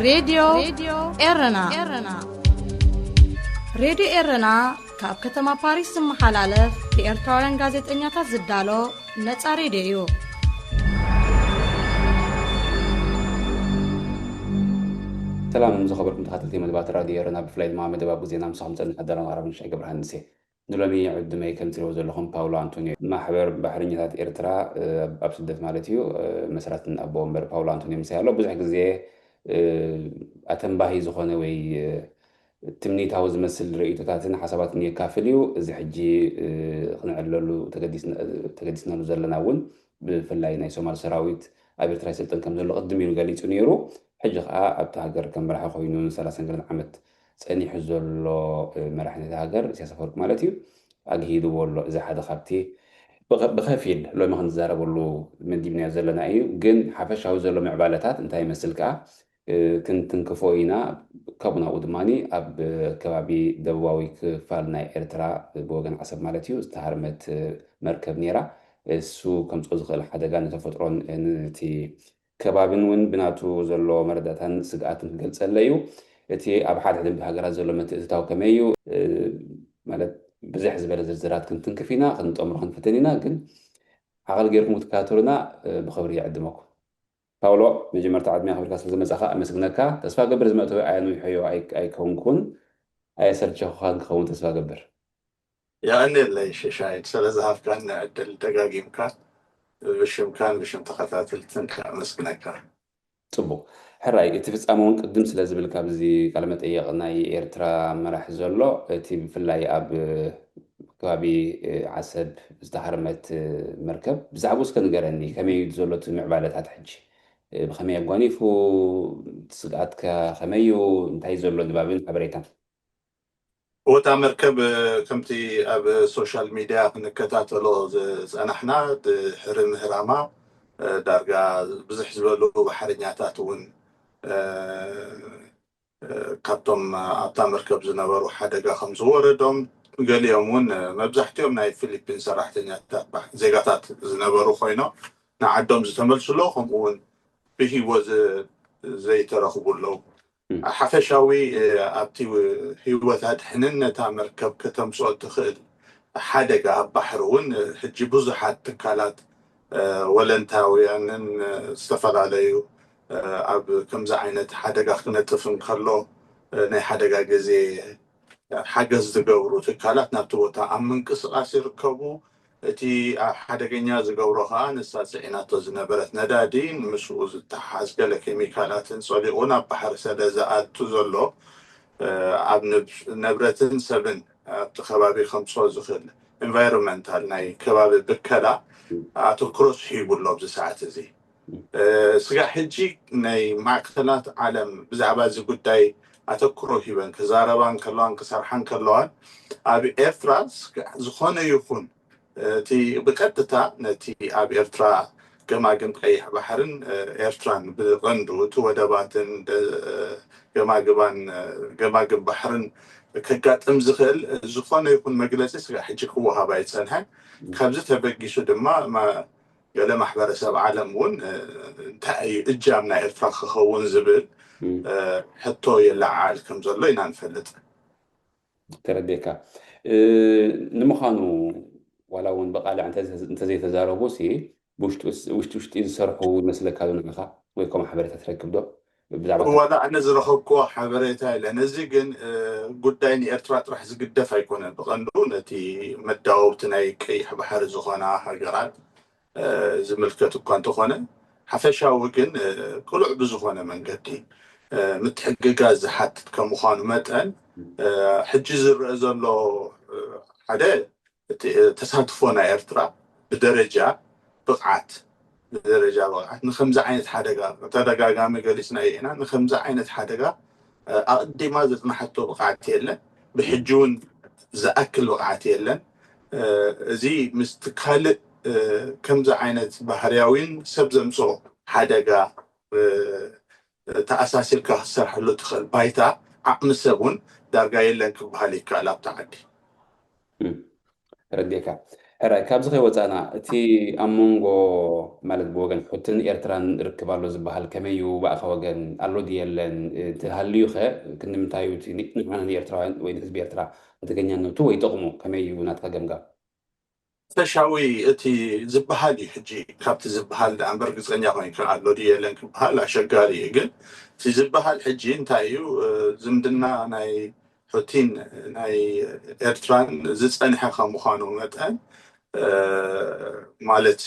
ሬድዮ ኤረና። ሬድዮ ኤረና ካብ ከተማ ፓሪስ ዝመሓላለፍ ብኤርትራውያን ጋዜጠኛታት ዝዳሎ ነጻ ሬድዮ እዩ። ሰላም ዝኸበርኩም ተኸታተልቲ መደባት ራድዮ ኤረና፣ ብፍላይ ድማ መደብ ኣጉ ዜና ምሳኹም ጸኒሕ ኣዳላውን ኣራብን ሻይ ገብረሃንሴ። ንሎሚ ዕድመይ ከም ትሪእዎ ዘለኹም ፓውሎ ኣንቶኒዮ፣ ማሕበር ባሕረኛታት ኤርትራ፣ እ፣ ኣብ ስደት ማለት እዩ፣ እ፣ መስራትን ኣቦ ወንበር ፓውሎ ኣንቶኒዮ ምሳይ ኣሎ። ብዙሕ ግዜ፣ እ፣ ኣተንባሂ ዝኾነ ወይ፣ እ፣ ትምኒታዊ ዝመስል ርእይቶታትን ሓሳባትን የካፍል እዩ። እዚ ሕጂ፣ እ፣ ክንዕለሉ ተገዲስና-፣ ተገዲስናሉ ዘለና እውን ብፍላይ ናይ ሶማል ሰራዊት ኣብ ኤርትራ ይስልጥን ከም ዘሎ ቅድም ኢሉ ገሊጹ ነይሩ። ሕጂ ከኣ ኣብታ ሃገር ከም መራሒ ኮይኑ ንሰላሳን ገለን ዓመት ጸኒሑ ዘሎ፣ እ፣ መራሒ ነታ ሃገር ኢሳያስ ኣፈወርቂ ማለት እዩ፣ ኣግሂድዎ ኣሎ። እዚ ሓደ ካብቲ ብኸ-፣ ብኸፊል ሎሚ ክንዛረበሉ መዲብናዮ ዘለና እዩ። ግን ሓፈሻዊ ዘሎ ምዕባለታት እንታይ ይመስል ከኣ፣ እ፣ ክንትንክፎ ኢና። ካብኡ ናብኡ ድማ ኣብ ከባቢ ደቡባዊ ክፋል ናይ ኤርትራ ብወገን ዓሰብ ማለት እዩ ዝተሃርመት፣ እ፣ መርከብ ነይራ። እሱ ከምጽኦ ዝኽእል ሓደጋ ንተፈጥሮን፣ እ፣ ነቲ ከባብን እውን ብናቱ ዘሎ መረዳእታን ስግኣትን ክገልጸለይ እዩ። እቲ ኣብ ሓደ ሓደ ሃገራት ዘሎ ምትእትታው ከመይ እዩ? እ፣ ማለት ብዝሕ ዝበለ ዝርዝራት ክንትንክፍ ኢና፣ ክንጠምሮ ክንፍትን ኢና። ግን ዓቐል ጌርኩም ክትከታተሉና፣ እ፣ ብኽብሪ ይዕድመኩም። ፓውሎ፣ መጀመርታ ዕድመ ኣኽቢርካ ስለ ዝመጻኻ ኣመስግነካ። ተስፋ ገብር ዝመእተዊ ኣየንዊሖዮ ኣይ-፣ ኣይከውንኩን፣ ኣየሰልቸኹኻን ክኸውን ተስፋ ገብር። የቐንየለይ ሽሻይ ስለ ዝሃብካኒ ዕድል ደጋጊምካ ብሽምካን ብሽም ተኸታተልትን ከመስግነካ። ጽቡቕ። ሕራይ፣ እቲ ፍጻመ እውን ቅድም ስለ ዝብል ካብዚ ቃለ መጠየቕ ናይ ኤርትራ መራሕ ዘሎ፣ እቲ ብፍላይ ኣብ ከባቢ፣ እ፣ ዓሰብ ዝተሃርመት፣ እ፣ መርከብ ብዛዕባኡ እስከ ንገረኒ። ከመይ እዩ ዘሎ እቲ ምዕባለታት ሕጂ? እ፣ ብኸመይ ኣጓኒፉ? እቲ ስግኣት ከ ከመይ እዩ? እንታይ እዩ ዘሎ ድባብን ሓበሬታን? እወ፣ እታ መርከብ፣ እ፣ ከምቲ ኣብ ሶሻል ሚድያ ክንከታተሎ ዝጸናሕና፣ ድሕሪ ምህራማ፣ እ፣ ዳርጋ ብዙሕ ዝበሉ ባሕረኛታት እውን፣ እ፣ እ፣ ካብቶም ኣብታ መርከብ ዝነበሩ ሓደጋ ከም ዝወረዶም፣ ገሊኦም እውን፣ እ፣ መብዛሕትኦም ናይ ፊሊፒን ሰራሕተኛታት፣ ባ-፣ ዜጋታት ዝነበሩ ኮይኖም ንዓዶም ዝተመልሱ ኣለዉ፣ ከምኡ እውን ብህይወት ዝ-፣ ዘይተረኽቡ ኣለዉ። ም። ሓፈሻዊ፣ እ፣ ኣብቲ ህይወት ኣድሕንን ነታ መርከብ ከተምጽኦ እትኽእል ሓደጋ ኣብ ባሕሪ እውን፣ እ፣ ሕጂ ብዙሓት ትካላት፣ እ፣ ወለንታውያንን፣ እ፣ ዝተፈላለዩ፣ እ፣ ኣብ ከምዚ ዓይነት ሓደጋ ክነጥፍ እንከሎ፣ እ፣ ናይ ሓደጋ ግዜ ሓገዝ ዝገብሩ ትካላት ናብቲ ቦታ ኣብ ምንቅስቓስ ይርከቡ። እቲ ኣብ ሓደገኛ ዝገብሮ ከኣ ንሳ ጽዒናቶ ዝነበረት ነዳዲን ምስኡ ዝተሓሓዝ ገለ ኬሚካላትን ጸሊቑ ናብ ባሕሪ ስለ ዝኣቱ ዘሎ፣ እ፣ ኣብ ንብ-፣ ንብረትን ሰብን ኣብቲ ከባቢ ከምጽኦ ዝኽእል ኤንቫይሮንመንታል ናይ ከባቢ ብከላ ኣተኩሮ ስሒቡ ኣሎ ኣብዚ ሰዓት እዚ። እ፣ ስጋዕ ሕጂ ናይ ማዕከናት ዓለም ብዛዕባ እዚ ጉዳይ ኣተኩሮ ሂበን ክዛረባ እንከለዋን ክሰርሓ እንከለዋን ኣብ ኤርትራ ስጋዕ ዝኾነ ይኹን እቲ ብቀጥታ ነቲ ኣብ ኤርትራ ገማግም ቀይሕ ባሕርን፣ እ፣ ኤርትራን ብቐንዱ እቲ ወደባትን ደ-፣ ገማግባን፣ እ፣ ገማግም ባሕርን ከጋጥም ዝኽእል ዝኾነ ይኹን መግለጺ ስጋዕ ሕጂ ክወሃብ ኣይጸንሐን። ካብዚ ተበጊሱ ድማ ማ-፣ ገለ ማሕበረሰብ ዓለም እውን፣ እ፣ እንታይ እዩ እጃም ናይ ኤርትራ ክኸውን ዝብል፣ ም። እ፣ ሕቶ ይለዓል ከም ዘሎ ኢና ንፈልጥ። ተረዴካ። እ፣ ንምዃኑ ዋላ እውን ብቃልዕ እንተ-፣ እንተዘይተዛረቡ ሲ ብውሽጢ ውስ-፣ ውሽጢ ውሽጢ ዝሰርሑ ይመስለካ ዶ ንዓኻ? ወይ ከምኡ ሓበሬታ ትረክብ ዶ? ብዛዕባ ዋላ ኣነ ዝረኸብክዎ ሓበሬታ የለን። እዚ ግን፣ እ፣ ጉዳይ ንኤርትራ ጥራሕ ዝግደፍ ኣይኮነን። ብቐንዱ ነቲ መዳወብቲ ናይ ቀይሕ ባሕሪ ዝኾና ሃገራት፣ እ፣ ዝምልከት እኳ እንተኾነ፣ ሓፈሻዊ ግን፣ እ፣ ቅሉዕ ብዝኾነ መንገዲ፣ እ፣ ምትሕግጋዝ ዝሓትት ከም ምዃኑ መጠን፣ እ፣ ሕጂ ዝረአ ዘሎ፣ እ፣ ሓደ እቲ ተሳትፎ ናይ ኤርትራ ብደረጃ ብቕዓት፣ ብደረጃ ብቕዓት ንከምዚ ዓይነት ሓደጋ፣ ተደጋጋሚ ገሊጽናዮ ኢና፣ ንከምዚ ዓይነት ሓደጋ፣ እ፣ ኣቕዲማ ዘጽናሓቶ ብቕዓት የለን፣ ብሕጂ እውን ዝኣክል ብቕዓት የለን። እ፣ እዚ ምስቲ ካልእ፣ እ፣ ከምዚ ዓይነት ባህርያዊን ሰብ ዘምጽኦ ሓደጋ፣ እ፣ ተኣሳሲርካ ክትሰርሐሉ ትኽእል ባይታ ዓቕሚ ሰብ እውን ዳርጋ የለን ክበሃል ይከኣል ኣብታ ዓዲ። ም፣ ተረዲእካ። ሕራይ ካብዚ ከይወፃእና እቲ ኣብ መንጎ ማለት ብወገን ሑትን ኤርትራን ርክብ ኣሎ ዝበሃል ከመይ እዩ ብኣኻ ወገን ኣሎ ድዩ የለን? እቲ ሃልዩ ኸ ክንምንታይ እዩ እቲ ንሕና ንኤርትራውያን ወይ ንህዝቢ ኤርትራ መተገኛነቱ ወይ ጥቕሙ ከመይ እዩ ናትካ ገምጋም? ፈሻዊ እቲ ዝበሃል እዩ ሕጂ ካብቲ ዝበሃል ደኣ እምበር ርግፀኛ ኮይንካ ኣሎ ድዩ የለን ክበሃል ኣሸጋሪ እዩ። ግን እቲ ዝበሃል ሕጂ እንታይ እዩ ዝምድና ናይ ሑቲን ናይ ኤርትራን ዝፀንሐ ከም ምዃኑ መጠን ማለት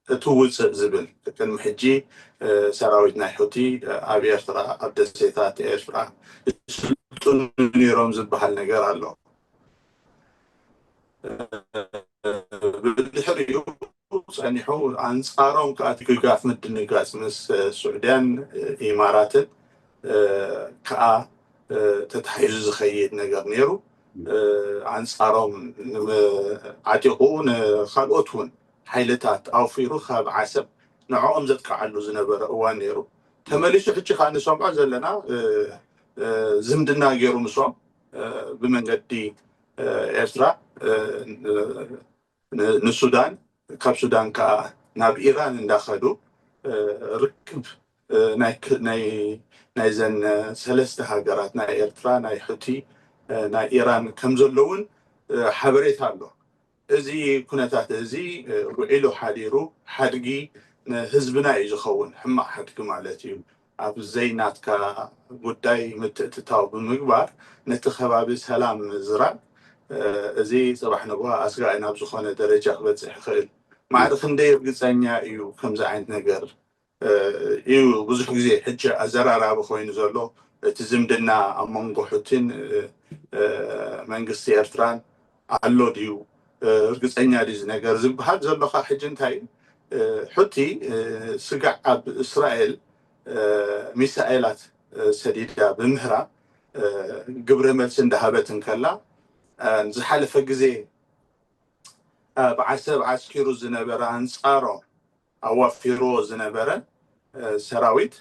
እቲ ውፅእ ዝብል ቅድሚ ሕጂ ሰራዊት ናይ ሑቲ ኣብ ኤርትራ ኣብ ደሴታት ኤርትራ ይስልጥኑ ነይሮም ዝበሃል ነገር ኣሎ። ብድሕሪኡ ፀኒሑ ኣንፃሮም ከዓ እቲ ግጋፍ ምድንጋፅ ምስ ሱዕድያን ኢማራትን ከዓ ተታሒዙ ዝኸይድ ነገር ነይሩ። ኣንፃሮም ዓጢቑ ንካልኦት እውን ሓይልታት ኣውፊሩ ካብ ዓሰብ ንዕኦም ዘጥቅዓሉ ዝነበረ እዋን ነይሩ። ተመሊሱ ሕጂ ከዓ ንሰምዖ ዘለና ዝምድና ገይሩ ምስኦም ብመንገዲ ኤርትራ ንሱዳን ካብ ሱዳን ከዓ ናብ ኢራን እንዳኸዱ ርክብ ናይዘን ሰለስተ ሃገራት ናይ ኤርትራ ናይ ሑቲ ናይ ኢራን ከም ዘለውን ሓበሬታ ኣሎ። እዚ ኩነታት እዚ ውዒሉ ሓዲሩ ሓድጊ ንህዝብና እዩ ዝኸውን፣ ሕማቕ ሓድጊ ማለት እዩ። ኣብ ዘይናትካ ጉዳይ ምትእትታው ብምግባር ነቲ ከባቢ ሰላም ምዝራግ እዚ ፅባሕ ንግሆ ኣስጋኢ ናብ ዝኾነ ደረጃ ክበፅሕ ይኽእል። ማዕረ ክንደይ ርግፀኛ እዩ ከምዚ ዓይነት ነገር እዩ ብዙሕ ግዜ ሕጂ ኣዘራራቢ ኮይኑ ዘሎ። እቲ ዝምድና ኣብ መንጎ ሑቲን መንግስቲ ኤርትራን ኣሎ ድዩ ርግፀኛ ድዩ ነገር ዝበሃል ዘሎ ከዓ ሕጂ እንታይ እዩ? ሑቲ ስጋዕ ኣብ እስራኤል ሚሳኤላት ሰዲዳ ብምህራም ግብረ መልሲ እንዳሃበት እንከላ ዝሓለፈ ግዜ ኣብ ዓሰብ ዓስኪሩ ዝነበረ ኣንፃሮም ኣዋፊርዎ ዝነበረ ሰራዊት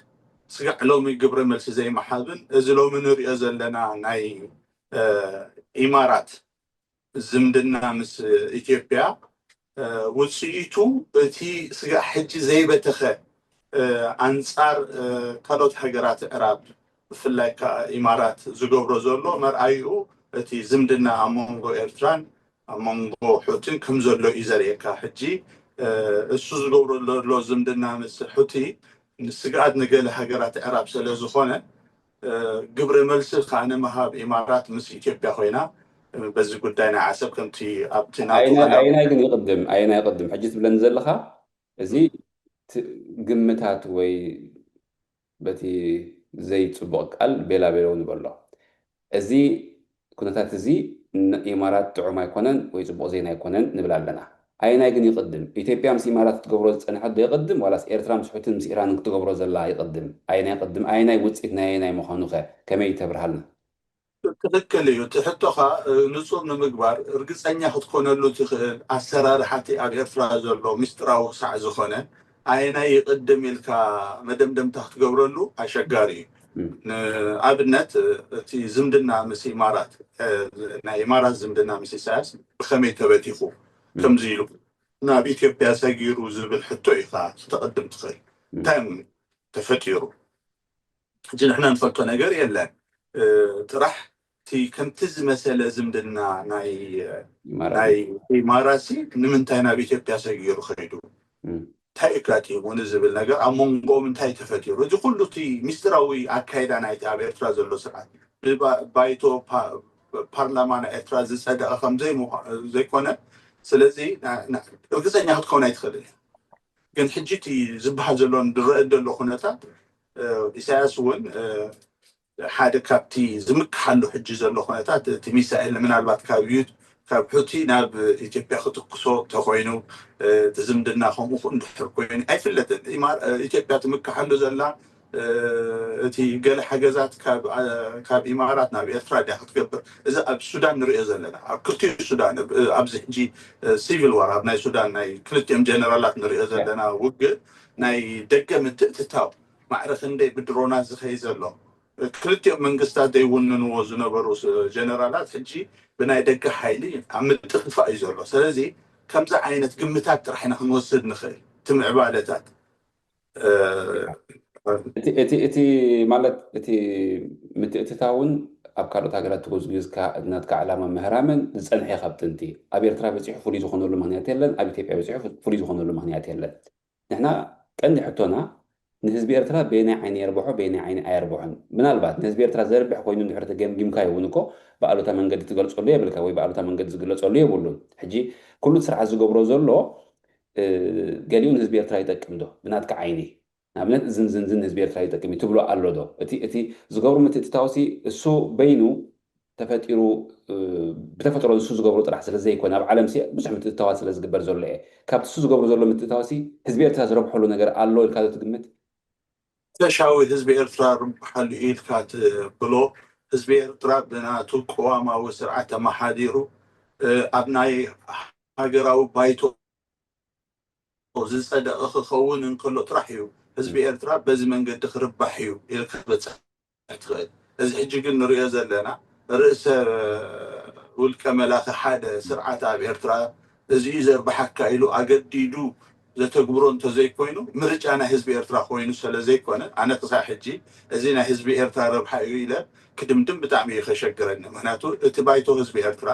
ስጋዕ ሎሚ ግብረ መልሲ ዘይምሃብን እዚ ሎሚ ንሪኦ ዘለና ናይ ኢማራት ዝምድና ምስ ኢትዮጵያ ውፅኢቱ እቲ ስጋዕ ሕጂ ዘይበተኸ ኣንፃር ካልኦት ሃገራት ዕራብ ብፍላይ ከዓ ኢማራት ዝገብሮ ዘሎ መርኣይኡ እቲ ዝምድና ኣብ መንጎ ኤርትራን ኣብ መንጎ ሑቲን ከም ዘሎ እዩ ዘርእየካ። ሕጂ እሱ ዝገብሮ ዘሎ ዝምድና ምስ ሑቲ ንስግኣት ንገለ ሃገራት ዕራብ ስለ ዝኾነ ግብረ መልሲ ከዓ ንምሃብ ኢማራት ምስ ኢትዮጵያ ኮይና በዚ ጉዳይ ናይ ዓሰብ ከምቲ ኣብቲ ናቱ ኣየናይ ግን ይቕድም ኣየናይ ይቕድም ሕጂ ትብለኒ ዘለኻ እዚ ግምታት ወይ በቲ ዘይፅቡቕ ቃል ቤላቤለው ንበሎ። እዚ ኩነታት እዚ ንኢማራት ጥዑም ኣይኮነን ወይ ፅቡቕ ዜና ኣይኮነን ንብል ኣለና። ኣየናይ ግን ይቕድም? ኢትዮጵያ ምስ ኢማራት ክትገብሮ ዝፀንሐት ዶ ይቕድም ዋላስ ኤርትራ ምስ ሑትን ምስ ኢራንን ክትገብሮ ዘላ ይቕድም? ኣየናይ ይቕድም? ኣየናይ ውፅኢት ናይ ኣየናይ ምዃኑ ኸ ከመይ ተብርሃልና? ትኽክል እዩ። እቲ ሕቶኻ ንፁር ንምግባር ርግፀኛ ክትኮነሉ ትኽእል ኣሰራርሓ እቲ ኣብ ኤርትራ ዘሎ ምስጢራዊ ክሳዕ ዝኾነ ኣየናይ ይቕድም ኢልካ መደምደምታ ክትገብረሉ ኣሸጋሪ እዩ። ንኣብነት እቲ ዝምድና ምስ ኢማራት ናይ ኢማራት ዝምድና ምስ ኢሳያስ ብኸመይ ተበቲኹ ከምዚ ኢሉ ናብ ኢትዮጵያ ሰጊሩ ዝብል ሕቶ ኢኻ ክተቕድም ትኽእል። እንታይ ተፈጢሩ? ሕጂ ንሕና ንፈልጦ ነገር የለን። ጥራሕ እቲ ከምቲ ዝመሰለ ዝምድና ናይ ኢማራሲ ንምንታይ ናብ ኢትዮጵያ ሰጊሩ ከይዱ እንታይ ኣጋጢሙ ንዝብል ነገር ኣብ መንጎኦም እንታይ ተፈጢሩ እዚ ኩሉ እቲ ሚስጥራዊ ኣካይዳ ናይቲ ኣብ ኤርትራ ዘሎ ስርዓት ብባይቶ ፓርላማ ናይ ኤርትራ ዝፀደቐ ከም ዘይኮነ ስለዚ ርግፀኛ ክትከውን ኣይትኽእልን። ግን ሕጂ እቲ ዝበሃል ዘሎ ዝረአ ዘሎ ኩነታት ኢሳያስ እውን ሓደ ካብቲ ዝምክሓሉ ሕጂ ዘሎ ኩነታት እቲ ሚሳኤል ምናልባት ካብ ካብ ሑቲ ናብ ኢትዮጵያ ክትኩሶ ተኮይኑ እቲ ዝምድና ከምኡ እንድሕር ኮይኑ ኣይፍለጥን። ኢትዮጵያ ትምክሓሉ ዘላ እቲ ገለ ሓገዛት ካብ ኢማራት ናብ ኤርትራ ድያ ክትገብር እዚ ኣብ ሱዳን ንሪኦ ዘለና ኣብ ክልቲኡ ሱዳን ኣብዚ ሕጂ ሲቪል ዋር ኣብ ናይ ሱዳን ናይ ክልቲኦም ጀነራላት ንሪኦ ዘለና ውግእ ናይ ደገ ምትእትታው ማዕረ ክንደይ ብድሮናት ዝኸይ ዘሎ ክልቲኦም መንግስታት ዘይውንንዎ ዝነበሩ ጀነራላት ሕጂ ብናይ ደገ ሓይሊ ኣብ ምጥፍፋእ እዩ ዘሎ። ስለዚ ከምዚ ዓይነት ግምታት ጥራሕ ኢና ክንወስድ ንኽእል። እቲ ምዕባለታት እቲ ማለት እቲ ምትእትታውን ኣብ ካልኦት ሃገራት ተጎዝጊዝካ ናትካ ዕላማ ምህራምን ዝፀንሐ ካብ ጥንቲ። ኣብ ኤርትራ በፂሑ ፍሉይ ዝኾነሉ ምክንያት የለን፣ ኣብ ኢትዮጵያ በፂሑ ፍሉይ ዝኾነሉ ምክንያት የለን። ንሕና ቀንዲ ሕቶና ንህዝቢ ኤርትራ በየናይ ዓይኒ የርብሖ በየናይ ዓይኒ ኣየርብሖን። ምናልባት ንህዝቢ ኤርትራ ዘርብሕ ኮይኑ እንድሕር ተገምጊምካ እውን እኮ ብኣሉታ መንገዲ ትገልፀሉ የብልካ ወይ ብኣሉታ መንገዲ ዝግለፀሉ የብሉን። ሕጂ ኩሉ ስርዓት ዝገብሮ ዘሎ ገሊኡ ንህዝቢ ኤርትራ ይጠቅም ዶ ብናትካ ዓይኒ? ንኣብነት እዝን ዝንዝን ንህዝቢ ኤርትራ ይጠቅም እዩ ትብሎ ኣሎ ዶ? እቲ ዝገብሩ ምትእትታውሲ እሱ በይኑ ተፈጢሩ ብተፈጥሮ ንሱ ዝገብሮ ጥራሕ ስለዘይኮነ ኣብ ዓለም ሲ ብዙሕ ምትእትታዋት ስለዝግበር ዘሎ እየ። ካብቲ እሱ ዝገብሮ ዘሎ ምትእትታውሲ ህዝቢ ኤርትራ ዝረብሐሉ ነገር ኣሎ ኢልካ ዶ ትግምት? ተሻዊ ህዝቢ ኤርትራ ርብሓሉ ኢልካ ትብሎ ህዝቢ ኤርትራ ብናቱ ቅዋማዊ ስርዓት ተመሓዲሩ ኣብ ናይ ሃገራዊ ባይቶ ዝፀደቐ ክኸውን እንከሎ ጥራሕ እዩ ህዝቢ ኤርትራ በዚ መንገዲ ክርባሕ እዩ ኢልካ ክትበፅሕ ትኽእል። እዚ ሕጂ ግን ንሪኦ ዘለና ርእሰ ውልቀ መላኺ ሓደ ስርዓት ኣብ ኤርትራ እዚ እዩ ዘርብሓካ ኢሉ ኣገዲዱ ዘተግብሮ እንተዘይኮይኑ ምርጫ ናይ ህዝቢ ኤርትራ ኮይኑ ስለዘይኮነ ኣነ ክሳብ ሕጂ እዚ ናይ ህዝቢ ኤርትራ ረብሓ እዩ ኢለ ክድምድም ብጣዕሚ እዩ ከሸግረኒ። ምክንያቱ እቲ ባይቶ ህዝቢ ኤርትራ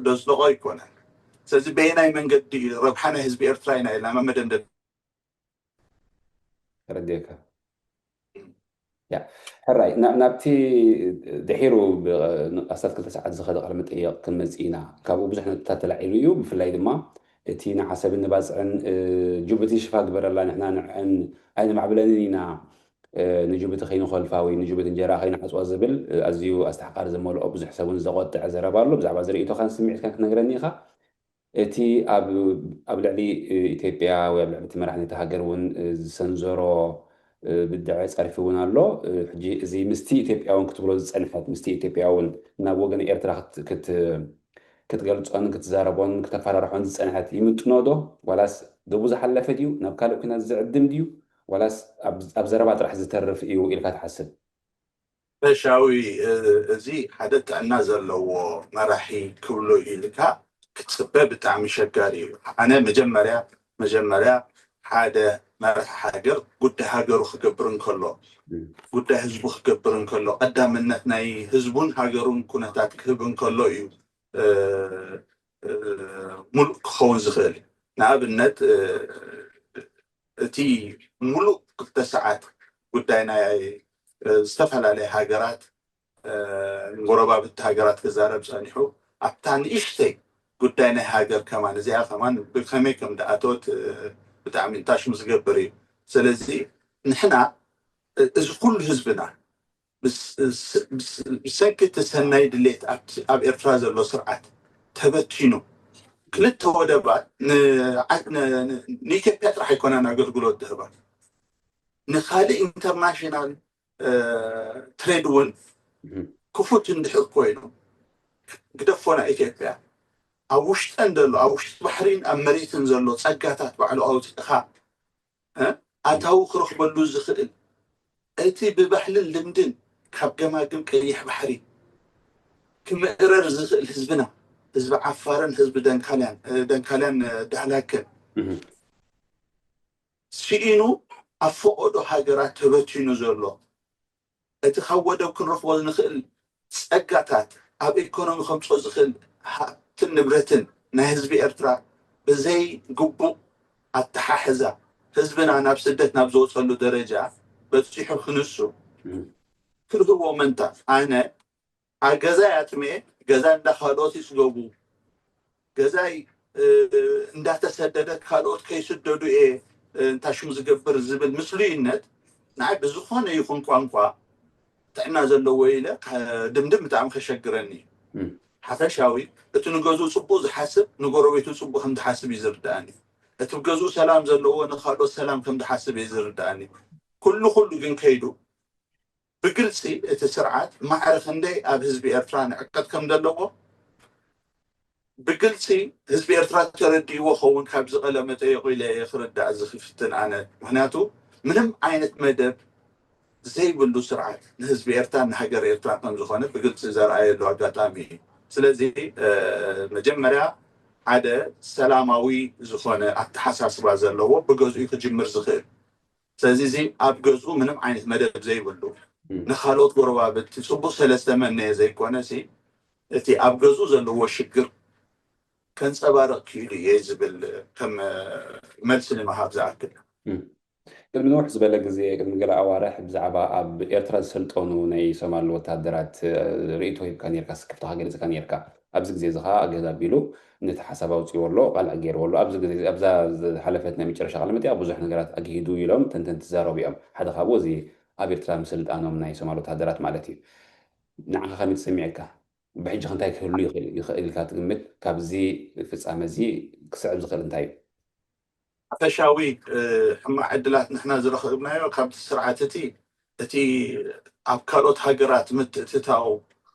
ዘጽደቆ ኣይኮነን። ስለዚ በየናይ መንገዲ ረብሓ ናይ ህዝቢ ኤርትራ ኢና ኢልና መመደምደም ተረዲእካ። ሕራይ ናብቲ ድሒሩ ኣስታት ክልተ ሰዓት ዝኸደ ቃለ መጠየቕ ክንመፅእ ኢና። ካብኡ ብዙሕ ነጥብታት ተላዒሉ እዩ። ብፍላይ ድማ እቲ ንዓሰብን ንባፅዕን ጅቡቲ ሽፋ ግበረላ ንሕና ንዕን ኣይንማዕብለንን ኢና ንጅቡቲ ከይንኾልፋ ወይ ንጅቡቲ እንጀራ ከይንዓፅዋ ዝብል ኣዝዩ ኣስተሕቃሪ ዝመልኦ ብዙሕ ሰብ እውን ዘቆጥዐ ዘረባ ኣሎ። ብዛዕባ ዝርእቶኻን ስምዒትካን ክትነግረኒ ኢኻ። እቲ ኣብ ልዕሊ ኢትዮጵያ ወይ ኣብ ልዕሊ እቲ መራሒ ነቲ ሃገር እውን ዝሰንዘሮ ብድዐ ፀርፊ እውን ኣሎ። ሕጂ እዚ ምስቲ ኢትዮጵያ እውን ክትብሎ ዝፀንሐት ምስቲ ኢትዮጵያ እውን ናብ ወገን ኤርትራ ክትገልፆን ክትዛረቦን ክተፈራርሖን ዝፀንሐት ይምጥኖ ዶ? ዋላስ ገቡ ዝሓለፈ ድዩ? ናብ ካልእ ኩናት ዝዕድም ድዩ? ዋላስ ኣብ ዘረባ ጥራሕ ዝተርፍ እዩ ኢልካ ትሓስብ? ሻዊ እዚ ሓደ ጥዕና ዘለዎ መራሒ ክብሎ ኢልካ ክትፅበ ብጣዕሚ ሸጋሪ እዩ። ኣነ መጀመርያ መጀመርያ ሓደ መራሒ ሃገር ጉዳይ ሃገሩ ክገብር እንከሎ ጉዳይ ህዝቡ ክገብር እንከሎ ቀዳምነት ናይ ህዝቡን ሃገሩን ኩነታት ክህብ እንከሎ እዩ ሙሉእ ክኸውን ዝኽእል። ንኣብነት እቲ ሙሉእ ክልተ ሰዓት ጉዳይ ናይ ዝተፈላለያ ሃገራት ንጎረባብቲ ሃገራት ክዛረብ ጸኒሑ ኣብታ ንእሽተይ ጉዳይ ናይ ሃገር ከማን እዚኣ ከማን ብከመይ ከም ደኣተወት ብጣዕሚ እንታሽሙ ዝገብር እዩ። ስለዚ ንሕና እዚ ኩሉ ህዝብና ብሰንኪ እቲ ሰናይ ድሌት ኣብ ኤርትራ ዘሎ ስርዓት ተበቲኑ ክልተ ወደባት ንኢትዮጵያ ጥራሕ ኣይኮነን ኣገልግሎት ዝህባ ንካልእ ኢንተርናሽናል ትሬድ እውን ክፉት እንድሕር ኮይኑ ግደፎና ኢትዮጵያ ኣብ ውሽጠን ዘሎ ኣብ ውሽጢ ባሕሪን ኣብ መሬትን ዘሎ ጸጋታት ባዕሉ ኣውፅእኻ ኣታዊ ክረኽበሉ ዝኽእል እቲ ብባህልን ልምድን ካብ ገማግም ቀይሕ ባሕሪ ክምእረር ዝኽእል ህዝብና ህዝቢ ዓፋርን ህዝቢ ደንካልያን ደንካልያን ዳህላክን ስኢኑ ኣብ ፈቐዶ ሃገራት ተበቲኑ ዘሎ እቲ ካብ ወደብ ክንረኽቦ ንኽእል ጸጋታት ኣብ ኢኮኖሚ ከምፅኦ ዝኽእል ሃብትን ንብረትን ናይ ህዝቢ ኤርትራ ብዘይ ግቡእ ኣተሓሕዛ ህዝብና ናብ ስደት ናብ ዝወፀሉ ደረጃ በፂሑ ክንሱ ክልህዎ መንታ ኣነ ኣብ ገዛይ ኣጥሜ ገዛ እንዳ ካልኦት ይፅገቡ ገዛይ እንዳተሰደደ ካልኦት ከይስደዱ እየ እንታሽሙ ዝገብር ዝብል ምስሉይነት ንዓይ ብዝኾነ ይኹን ቋንቋ ጥዕና ዘለዎ ኢለ ድምድም ብጣዕሚ ከሸግረኒ እዩ። ሓፈሻዊ እቲ ንገዝኡ ፅቡቅ ዝሓስብ ንጎረቤቱ ፅቡቅ ከም ዝሓስብ እዩ ዝርድኣኒ። እቲ ብገዝኡ ሰላም ዘለዎ ንካልኦት ሰላም ከም ዝሓስብ እዩ ዝርድኣኒ። ኩሉ ኩሉ ግን ከይዱ ብግልፂ እቲ ስርዓት ማዕረ ክንደይ ኣብ ህዝቢ ኤርትራ ንዕቀት ከም ዘለዎ ብግልፂ ህዝቢ ኤርትራ ተረዲእዎ ኸውን ካብዚ ቀለ መጠየቁ ኢለ እየ ክርዳእ ዝክፍትን ኣነ ምክንያቱ ምንም ዓይነት መደብ ዘይብሉ ስርዓት ንህዝቢ ኤርትራ ንሃገር ኤርትራ ከም ዝኾነ ብግልፂ ዘርኣየሉ ኣጋጣሚ እዩ። ስለዚ መጀመርያ ሓደ ሰላማዊ ዝኾነ ኣተሓሳስባ ዘለዎ ብገዝኡ ክጅምር ዝኽእል። ስለዚ እዚ ኣብ ገዝኡ ምንም ዓይነት መደብ ዘይብሉ፣ ንካልኦት ጎረባብቲ ጽቡቕ ስለ ዝተመነየ ዘይኮነ ሲ፣ እቲ ኣብ ገዝኡ ዘለዎ ሽግር ከንጸባርቕ ክኢሉ እየ ዝብል ከም መልሲ ንምሃብ ዝኣክል። ቅድሚ ንውሕ ዝበለ ግዜ፣ ቅድሚ ገለ ኣዋርሕ፣ ብዛዕባ ኣብ ኤርትራ ዝሰልጠኑ ናይ ሶማል ወተሃደራት ርእይቶ ሂብካ ነርካ፣ ስክፍታኻ ገሊጽካ ነርካ። ኣብዚ ግዜ እዚ ኸኣ ገለ ኣቢሉ ነቲ ሓሳብ ኣውጺዎ ኣሎ፣ ቃልዕ ገይርዎ ኣሎ። ኣብዚ ግዜ፣ ኣብዛ ዝሓለፈት ናይ መጨረሻ ቃለ መጠይቕ ብዙሕ ነገራት ኣግሂዱ ኢሎም ተንተንቲ ዝዛረቡ እዮም። ሓደ ካብኡ እዚ ኣብ ኤርትራ ምስልጣኖም ናይ ሶማል ወተሃደራት ማለት እዩ። ንዓኻ ከመይ ተሰሚዕካ? ብሕጂ እንታይ ክህሉ ይኽእል ኢልካ ትግምት? ካብዚ ፍጻመ እዚ ክስዕብ ዝኽእል እንታይ እዩ? ሓፈሻዊ ሕማቕ ዕድላት ንሕና ዝረኸብናዮ ካብቲ ስርዓት እቲ፣ እቲ ኣብ ካልኦት ሃገራት ምትእትታው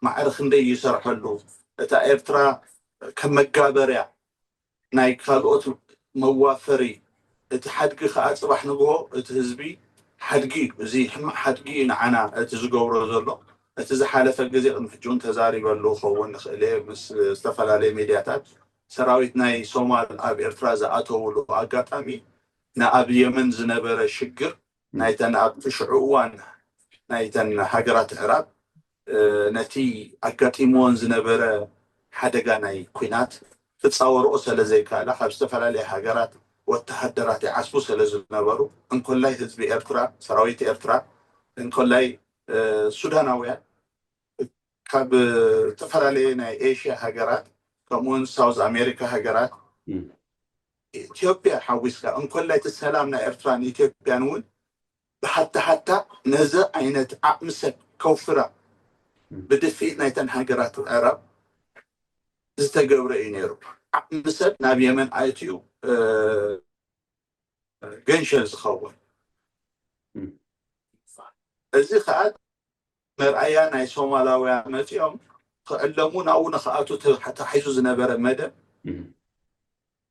ማዕረ ክንደይ ይሰርሐሉ፣ እታ ኤርትራ ከም መጋበርያ ናይ ካልኦት መዋፈሪ፣ እቲ ሓድጊ ከዓ ጽባሕ ንግሆ እቲ ህዝቢ ሓድጊ እዩ። እዚ ሕማቕ ሓድጊ እዩ ንዓና እቲ ዝገብሮ ዘሎ። እቲ ዝሓለፈ ግዜ ቅድሚ ሕጂ እውን ተዛሪበሉ ክኸውን ንኽእል እየ ምስ ዝተፈላለየ ሚድያታት። ሰራዊት ናይ ሶማል ኣብ ኤርትራ ዝኣተውሉ ኣጋጣሚ ንኣብ የመን ዝነበረ ሽግር ናይተን ኣብቲ ሽዑ እዋን ናይተን ሃገራት ዕራብ ነቲ ኣጋጢምዎን ዝነበረ ሓደጋ ናይ ኲናት ክጻወርኦ ስለ ዘይከኣላ ካብ ዝተፈላለየ ሃገራት ወተሃደራት ይዓስቡ ስለ ዝነበሩ እንኮላይ ህዝቢ ኤርትራ፣ ሰራዊት ኤርትራ፣ እንኮላይ ሱዳናውያን ካብ ዝተፈላለየ ናይ ኤሽያ ሃገራት ከምኡውን ሳውዝ ኣሜሪካ ሃገራት ኢትዮጵያ ሓዊስካ እንኮላይ እቲ ሰላም ናይ ኤርትራን ኢትዮጵያን እውን ብሓታ ሓታ ነዚ ዓይነት ዓቕሚ ሰብ ከውፍራ ብድፍኢት ናይተን ሃገራት ዕራብ ዝተገብረ እዩ ነይሩ። ዓቕሚ ሰብ ናብ የመን ኣእትዩ ገንሸል ዝኸውን እዚ ከዓ መርኣያ ናይ ሶማላውያን መፂኦም ክዕለሙ ናብኡ ንክኣቱ ተታሒዙ ዝነበረ መደብ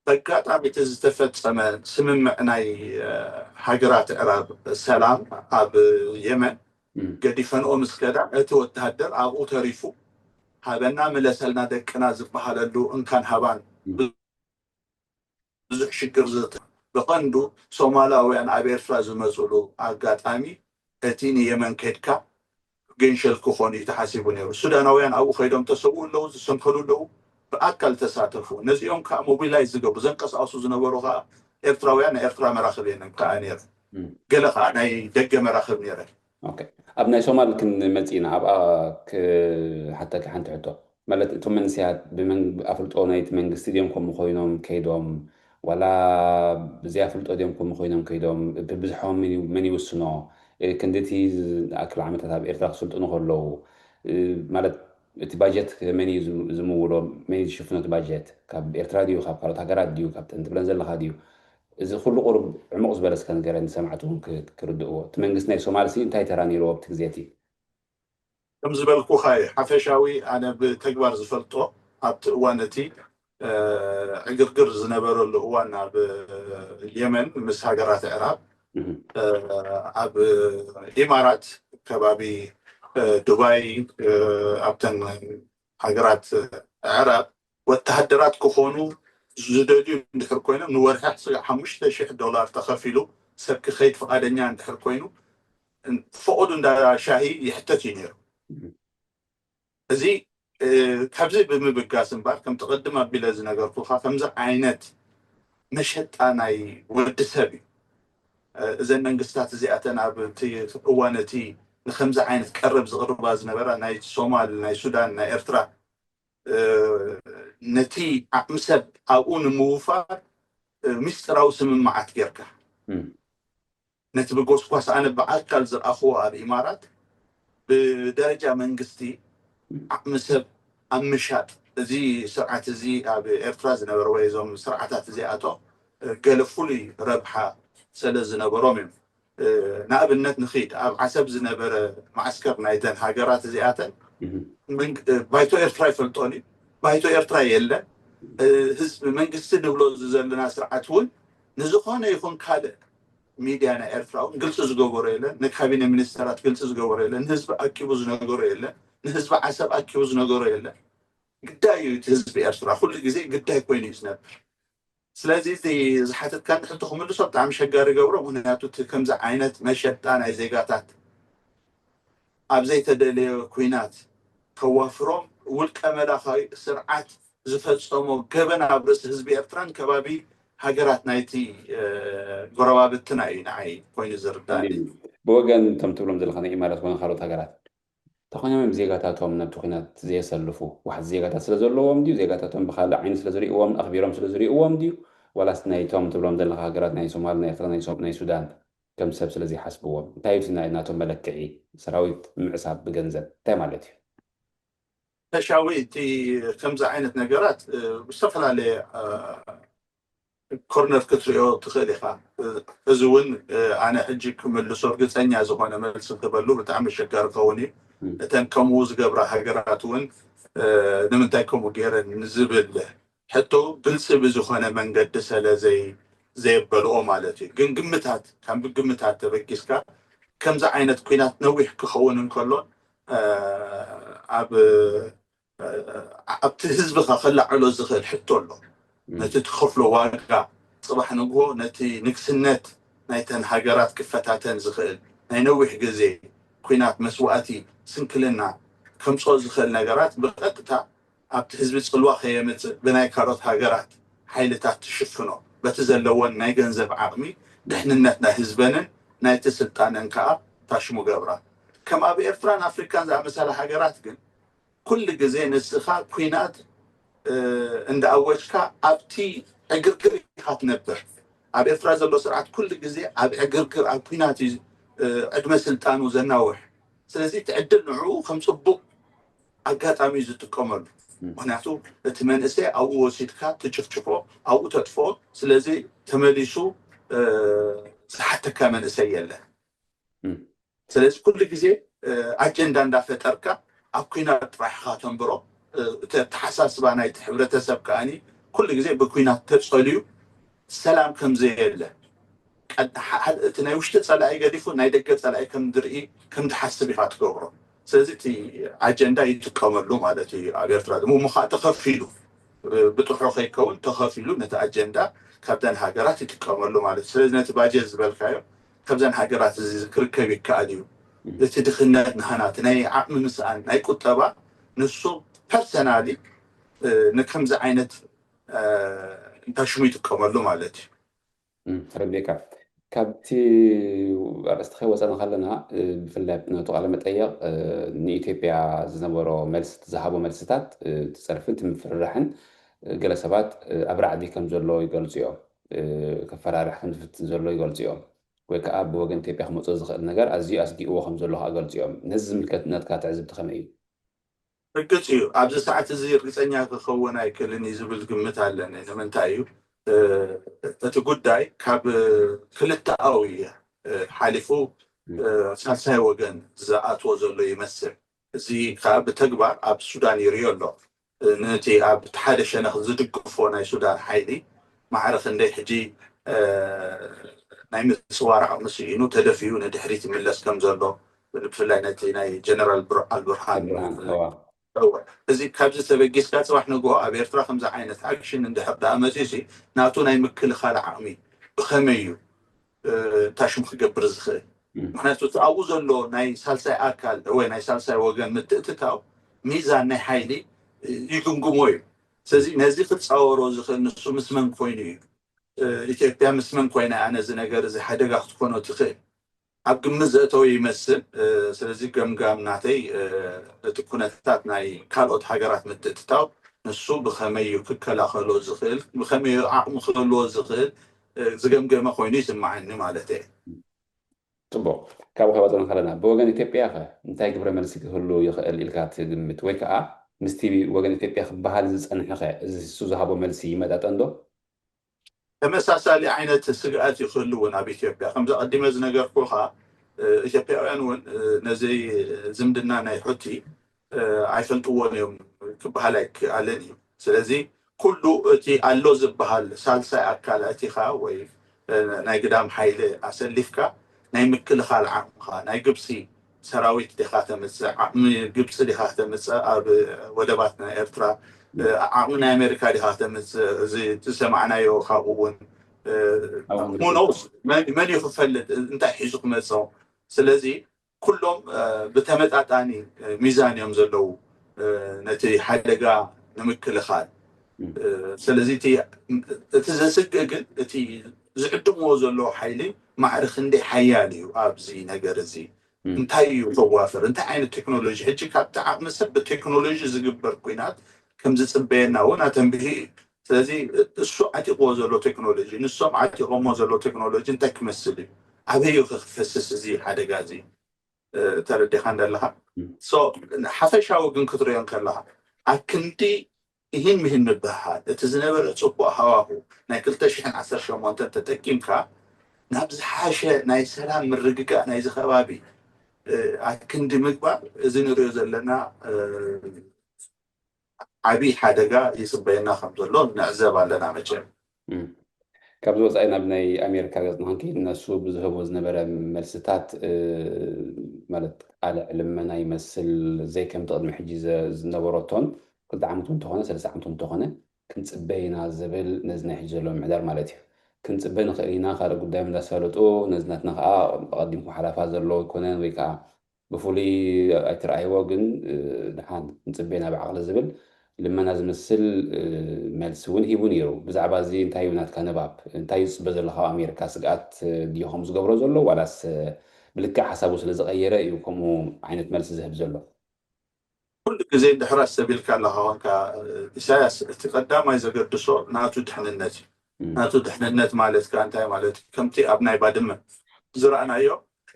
በጋጣሚ እቲ ዝተፈፀመ ስምምዕ ናይ ሃገራት ዕራብ ሰላም ኣብ የመን ገዲፈንኦ ምስ ከዳ እቲ ወተሃደር ኣብኡ ተሪፉ ሃበና ምለሰልና ደቅና ዝበሃለሉ እንካን ሃባን ብዙሕ ሽግር ዝት ብቐንዱ ሶማላውያን ኣብ ኤርትራ ዝመፅሉ ኣጋጣሚ እቲ ንየመን ከድካ ገንሸል ክኾኑ እዩ ተሓሲቡ ነይሩ። ሱዳናውያን ኣብኡ ከይዶም ተሰውኡ ኣለዉ፣ ዝሰንከሉ ኣለዉ፣ ብኣካል ተሳተፉ። ነዚኦም ከዓ ሞቢላይዝ ዝገብሩ ዘንቀሳቀሱ ዝነበሩ ከዓ ኤርትራውያን ናይ ኤርትራ መራኽብ የለን ከዓ ነይሩ። ገለ ከዓ ናይ ደገ መራኽብ ነይረ። ኣብ ናይ ሶማል ክንመጽእ ኢና። ኣብኣ ክሓተካ ሓንቲ ሕቶ ማለት እቶም መንስያት ኣፍልጦ ናይቲ መንግስቲ ድዮም ከምኡ ኮይኖም ከይዶም ዋላ ብዘይ ኣፍልጦ ድዮም ከምኡ ኮይኖም ከይዶም ብብዝሖም መን ይውስኖ? ክንድቲ ኣክል ዓመታት ኣብ ኤርትራ ክስልጥኑ ከለዉ ማለት እቲ ባጀት መን እዩ ዝምውሎ? መን እዩ ዝሽፍኖ እቲ ባጀት? ካብ ኤርትራ ድዩ ካብ ካልኦት ሃገራት ድዩ ካብተን ትብለን ዘለካ ድዩ? እዚ ኩሉ ቁሩብ ዕሙቕ ዝበለ እስከ ንገረኒ ንሰማዕቲ እውን ክርድእዎ። እቲ መንግስቲ ናይ ሶማል ሲ እንታይ ተራ ነይርዎ ኣብቲ ግዜ እቲ? ከም ዝበልኩኻ እዩ ሓፈሻዊ ኣነ ብተግባር ዝፈልጦ ኣብቲ እዋን እቲ ዕግርግር ዝነበረሉ እዋን ኣብ የመን ምስ ሃገራት ዕራብ ኣብ ኢማራት ከባቢ ዱባይ ኣብተን ሃገራት ዕራብ ወተሃደራት ክኾኑ ዝደልዩ እንድሕር ኮይኖም ንወርሒ ስጋዕ ሓሙሽተ ሽሕ ዶላር ተኸፊሉ ሰብ ክኸይድ ፍቓደኛ እንድሕር ኮይኑ ፈቐዱ እንዳ ሻሂ ይሕተት እዩ ነይሩ። እዚ ካብዚ ብምብጋስ እምበር ከምቲ ቅድም ኣቢለ ዝነገርኩካ ከምዚ ዓይነት መሸጣ ናይ ወዲ ሰብ እዩ። እዘን መንግስታት እዚኣተን ኣብ እቲ እዋን እቲ ንከምዚ ዓይነት ቀረብ ዝቕርባ ዝነበራ ናይ ሶማል፣ ናይ ሱዳን፣ ናይ ኤርትራ ነቲ ዓቕሚ ሰብ ኣብኡ ንምውፋር ሚስጥራዊ ስምምዓት ጌርካ ነቲ ብጎስጓስ ኣነ ብኣካል ዝረኣኽዎ ኣብ ኢማራት ብደረጃ መንግስቲ ዓቕሚ ሰብ ኣብ ምሻጥ እዚ ስርዓት እዚ ኣብ ኤርትራ ዝነበረ ወይ እዞም ስርዓታት እዚኣቶም ገለ ፍሉይ ረብሓ ስለ ዝነበሮም እዮም። ንኣብነት ንኺድ ኣብ ዓሰብ ዝነበረ ማዓስከር ናይተን ሃገራት እዚኣተን ባይቶ ኤርትራ ይፈልጦን እዩ። ባይቶ ኤርትራ የለን። ህዝቢ መንግስቲ ንብሎ ዘለና ስርዓት እውን ንዝኾነ ይኹን ካልእ ሚድያ ናይ ኤርትራ እውን ግልፂ ዝገበሮ የለን። ንካቢነ ሚኒስተራት ግልፂ ዝገበሮ የለን። ንህዝቢ ኣኪቡ ዝነገሮ የለን። ንህዝቢ ዓሰብ ኣኪቡ ዝነገሮ የለን። ግዳይ እዩ። እቲ ህዝቢ ኤርትራ ኩሉ ግዜ ግዳይ ኮይኑ እዩ ዝነብር። ስለዚ እዚ ዝሓተትካኒ ሕቶ ክምልሶ ብጣዕሚ ሸጋሪ ይገብሮ። ምክንያቱ እቲ ከምዚ ዓይነት መሸጣ ናይ ዜጋታት ኣብ ዘይተደለየ ኲናት ከዋፍሮም ውልቀ መላኻዊ ስርዓት ዝፈጸሞ ገበን ኣብ ርእሲ ህዝቢ ኤርትራን ከባቢ ሃገራት ናይቲ ጎረባብትና እዩ ንዓይ ኮይኑ ዝርዳኒ። ብወገን እቶም ትብሎም ዘለካ ናይ ኢማራት ኮነ ካልኦት ሃገራት ተኾይኖም እዮም ዜጋታቶም ናብቲ ኲናት ዘየሰልፉ። ዋሕዚ ዜጋታት ስለ ዘለዎም ድዩ? ዜጋታቶም ብካልእ ዓይኒ ስለ ዝርእዎም፣ ኣኽቢሮም ስለ ዝርእዎም ድዩ? ዋላስ ናይቶም ትብሎም ዘለካ ሃገራት ናይ ሶማል፣ ናይ ኤርትራ፣ ናይ ሶ- ናይ ሱዳን ከም ሰብ ስለ ዘይሓስብዎም? እንታይ እዩ እቲ ናይ- ናቶም መለክዒ? ሰራዊት ምዕሳብ ብገንዘብ እንታይ ማለት እዩ? ተሻዊ እቲ ከምዚ ዓይነት ነገራት እ፣ ብዝተፈላለየ እ፣ ኮርነር ክትሪኦ ትኽእል ኢኻ። እ፣ እዚ እውን እ፣ ኣነ ሕጂ ክምልሶ እርግፀኛ ዝኾነ መልሲ ክበሉ ብጣዕሚ ኣሸጋሪ ክኸውን እዩ። እተን ከምኡ ዝገብራ ሃገራት እውን እ፣ ንምንታይ ከምኡ ገይረን ንዝብል ሕቶ ግልፂ ብዝኾነ መንገዲ ሰለ ዘይ ዘየበልኦ ማለት እዩ። ግን ግምታት ካብ ግምታት ተበጊስካ ከምዚ ዓይነት ኲናት ነዊሕ ክኸውን እንከሎ እ፣ ኣብ እ፣ ኣብቲ ህዝብኻ ከላዕሎ ዝኽእል ሕቶ ኣሎ። ነቲ ትኸፍሎ ዋጋ ፅባሕ ንግሆ ነቲ ንግስነት ናይተን ሃገራት ክፈታተን ዝኽእል ናይ ነዊሕ ግዜ ኲናት መስዋእቲ ስንክልና ከምፅኦ ዝኽእል ነገራት ብቐጥታ ኣብቲ ህዝቢ ፅልዋ ከየምፅእ ብናይ ካልኦት ሃገራት ሓይልታት ትሽፍኖ በቲ ዘለወን ናይ ገንዘብ ዓቕሚ ድሕንነት ናይ ህዝበንን ናይቲ ስልጣነን ከዓ ታሽሙ ገብራ። ከም ኣብ ኤርትራን ኣፍሪካን ዝኣመሰላ ሃገራት ግን ኩሉ ግዜ ንስኻ ኲናት እንዳኣወጅካ ኣብቲ ዕግርግር ኢኻ ትነብር። ኣብ ኤርትራ ዘሎ ስርዓት ኩሉ ግዜ ኣብ ዕግርግር ኣብ ኲናት እዩ ዕድመ ስልጣኑ ዘናውሕ። ስለዚ እቲ ዕድል ንዕኡ ከም ፅቡቅ ኣጋጣሚ እዩ ዝጥቀመሉ። ምክንያቱ እቲ መንእሰይ ኣብኡ ወሲድካ ትጭፍጭፎ ኣብኡ ተጥፍኦ። ስለዚ ተመሊሱ ዝሓተካ መንእሰይ የለን። ስለዚ ኩሉ ግዜ ኣጀንዳ እንዳፈጠርካ ኣብ ኲናት ጥራሕ ኢኻ ተንብሮ። እቲ ኣተሓሳስባ ናይቲ ሕብረተሰብ ከዓኒ ኩሉ ግዜ ብኲናት ተጸልዩ ሰላም ከም ዘየለ እቲ ናይ ውሽጢ ጸላኢ ገዲፉ ናይ ደገ ጸላኢ ከም ዝርኢ ከም ዝሓስብ ኢኻ ትገብሮ። ስለዚ እቲ ኣጀንዳ ይጥቀመሉ ማለት እዩ ኣብ ኤርትራ። እሞ ከዓ ተኸፊሉ ብጥርሑ ከይከውን ተኸፊሉ ነቲ ኣጀንዳ ካብተን ሃገራት ይጥቀመሉ ማለት እዩ። ስለዚ ነቲ ባጀት ዝበልካዮ ካብዘን ሃገራት እዚ ክርከብ ይከኣል እዩ። እቲ ድኽነት ንሃና እቲ ናይ ዓቕሚ ምስኣን ናይ ቁጠባ ንሱ ፐርሰናሊ ንከምዚ ዓይነት እንታይ ሽሙ ይጥቀመሉ ማለት እዩ። ረቢካ ካብቲ ኣርእስቲ ከይወፀና ከለና ብፍላይ ኣብቲ ናቱ ቃለ መጠየቕ ንኢትዮጵያ ዝነበሮ መልስ ዝሃቦ መልስታት እቲ ፀርፍን እቲ ምፍርራሕን ገለ ሰባት ኣብ ራዕዲ ከም ዘሎ ይገልፁ እዮም። ከፈራርሕ ከም ዝፍትን ዘሎ ይገልፁ እዮም። ወይ ከዓ ብወገን ኢትዮጵያ ክመፅኦ ዝኽእል ነገር ኣዝዩ ኣስጊእዎ ከም ዘሎ ከዓ ገልፁ እዮም። ነዚ ዝምልከት ናትካ ትዕዝብቲ ከመይ እዩ? ርግፅ እዩ። ኣብዚ ሰዓት እዚ ርግፀኛ ክኸውን ኣይክእልን እዩ ዝብል ግምት ኣለኒ። ንምንታይ እዩ እቲ ጉዳይ ካብ ክልተኣዊ ሓሊፉ ሳልሳይ ወገን ዝኣትዎ ዘሎ ይመስል። እዚ ከዓ ብተግባር ኣብ ሱዳን ይርዮ ኣሎ። ነቲ ኣብ ሓደ ሸነኽ ዝድግፎ ናይ ሱዳን ሓይሊ ማዕረ ክንደይ ሕጂ ናይ ምፅዋር ዓቕሚ ስኢኑ ተደፊኡ ንድሕሪት ይምለስ ከም ዘሎ ብፍላይ ነቲ ናይ ጀነራል ኣልቡርሃን እዚ ካብዚ ተበጊስካ ፅባሕ ንግሆ ኣብ ኤርትራ ከምዚ ዓይነት ኣክሽን እንድሕር ደኣ መፅዩሲ ናቱ ናይ ምክልኻል ዓቕሚ ብኸመይ እዩ ታሽሙ ክገብር ዝኽእል? ምክንያቱ እቲ ኣብኡ ዘሎ ናይ ሳልሳይ ኣካል ወይ ናይ ሳልሳይ ወገን ምትእትታው ሚዛን ናይ ሓይሊ ይግምግሞ እዩ። ስለዚ ነዚ ክፃወሮ ዝኽእል ንሱ ምስ መን ኮይኑ እዩ? ኢትዮጵያ ምስ መን ኮይና እያ ነዚ ነገር እዚ ሓደጋ ክትኮኖ ትኽእል? ኣብ ግምት ዘእተወ ይመስል። ስለዚ ገምጋም ናተይ እቲ ኩነታት ናይ ካልኦት ሃገራት ምትእትታው ንሱ ብኸመይ እዩ ክከላኸሎ ዝኽእል፣ ብኸመይ እዩ ዓቕሚ ክህልዎ ዝኽእል ዝገምገመ ኮይኑ ይስምዓኒ ማለት እየ። ፅቡቕ፣ ካብኡ ከይወፀና ከለና ብወገን ኢትዮጵያ ከ እንታይ ግብረ መልሲ ክህሉ ይኽእል ኢልካ ትግምት? ወይ ከዓ ምስቲ ወገን ኢትዮጵያ ክበሃል ዝፀንሐ ከ እዚ እሱ ዝሃቦ መልሲ ይመጣጠን ዶ? ተመሳሳሊ ዓይነት ስግኣት እዩ ክህሉ እውን ኣብ ኢትዮጵያ። ከምዚ ቀዲመ ዝነገርኩኻ ኢትዮጵያውያን እውን ነዚ ዝምድና ናይ ሑቲ ኣይፈልጥዎን እዮም ክበሃል ኣይክኣልን እዩ። ስለዚ ኩሉ እቲ ኣሎ ዝበሃል ሳልሳይ ኣካል ኣቲኻ ወይ ናይ ግዳም ሓይሊ ኣሰሊፍካ ናይ ምክልኻል ዓቕምኻ ናይ ግብፂ ሰራዊት ዲኻ ተምፅእ፣ ዓቕሚ ግብፂ ዲኻ ተምፅእ፣ ኣብ ወደባት ናይ ኤርትራ ዓቕሚ ናይ ኣሜሪካ ዲኻ ተምፅእ፣ እዚ ዝሰማዕናዮ ካብኡ እውን ሙኖስ መን እዩ ክፈልጥ እንታይ ሒዙ ክመፅኦ። ስለዚ ኩሎም ብተመጣጣኒ ሚዛን እዮም ዘለዉ ነቲ ሓደጋ ንምክልኻል። ስለዚ እቲ ዘስግእ ግን እቲ ዝዕድምዎ ዘለዉ ሓይሊ ማዕረ ክንደይ ሓያል እዩ ኣብዚ ነገር እዚ፣ እንታይ እዩ ከዋፍር፣ እንታይ ዓይነት ቴክኖሎጂ። ሕጂ ካብቲ ዓቕሚ ሰብ ብቴክኖሎጂ ዝግበር ኩናት ከም ዝፅበየና እውን ኣተንብሂ እዩ። ስለዚ እሱ ዓጢቕዎ ዘሎ ቴክኖሎጂ፣ ንሶም ዓጢቕሞ ዘሎ ቴክኖሎጂ እንታይ ክመስል እዩ፣ ኣበይ እዩ ክፈስስ እዚ ሓደጋ እዚ? ተረዲኻ እንደለኻ ሓፈሻዊ ግን ክትሪኦ እንከለኻ ኣክንዲ ይህን ምሂን ምብህሃል እቲ ዝነበረ ፅቡቕ ሃዋሁ ናይ ክልተ ሽሕን ዓሰርተ ሸሞንተን ተጠቂምካ ናብ ዝሓሸ ናይ ሰላም ምርግጋእ ናይዚ ከባቢ ኣክንዲ ምግባር እዚ ንሪኦ ዘለና ዓብዪ ሓደጋ ይፅበየና ከም ዘሎ ንዕዘብ ኣለና። መቸም ካብዚ ወፃኢ ናብ ናይ ኣሜሪካ ገፅና ክንከይድ ነሱ ብዝህቦ ዝነበረ መልስታት ማለት ቃለ ዕልመና ይመስል ዘይከምቲ ቅድሚ ሕጂ ዝነበረቶን ክልተ ዓመት እንተኾነ ሰለስተ ዓመት እንተኾነ ክንፅበ ኢና ዝብል ነዚ ናይ ሕጂ ዘሎ ምሕዳር ማለት እዩ። ክንፅበ ንኽእል ኢና ካልእ ጉዳይ እንዳሳለጡ ነዚ ናትና ከዓ ኣቐዲምኩም ሓላፋ ዘለዎ ኣይኮነን ወይ ከዓ ብፍሉይ ኣይትረኣይዎ ግን ድሓን ክንፅበ ኢና ብዓቕሊ ዝብል ልመና ዝመስል መልሲ እውን ሂቡ ነይሩ። ብዛዕባ እዚ እንታይ እዩ ናትካ ንባብ? እንታይ እዩ ዝፅበ ዘሎ ካብ ኣሜሪካ? ስግኣት ድዩ ከምኡ ዝገብሮ ዘሎ ዋላስ ብልክዕ ሓሳቡ ስለ ዝቐየረ እዩ ከምኡ ዓይነት መልሲ ዝህብ ዘሎ? ኩሉ ግዜ እንድሕር ኣስተብሂልካ ኣለኻ ኮንካ ኢሳያስ፣ እቲ ቀዳማይ ዘገድሶ ናቱ ድሕንነት እዩ። ናቱ ድሕንነት ማለት ከኣ እንታይ ማለት እዩ? ከምቲ ኣብ ናይ ባድመ ዝረኣናዮ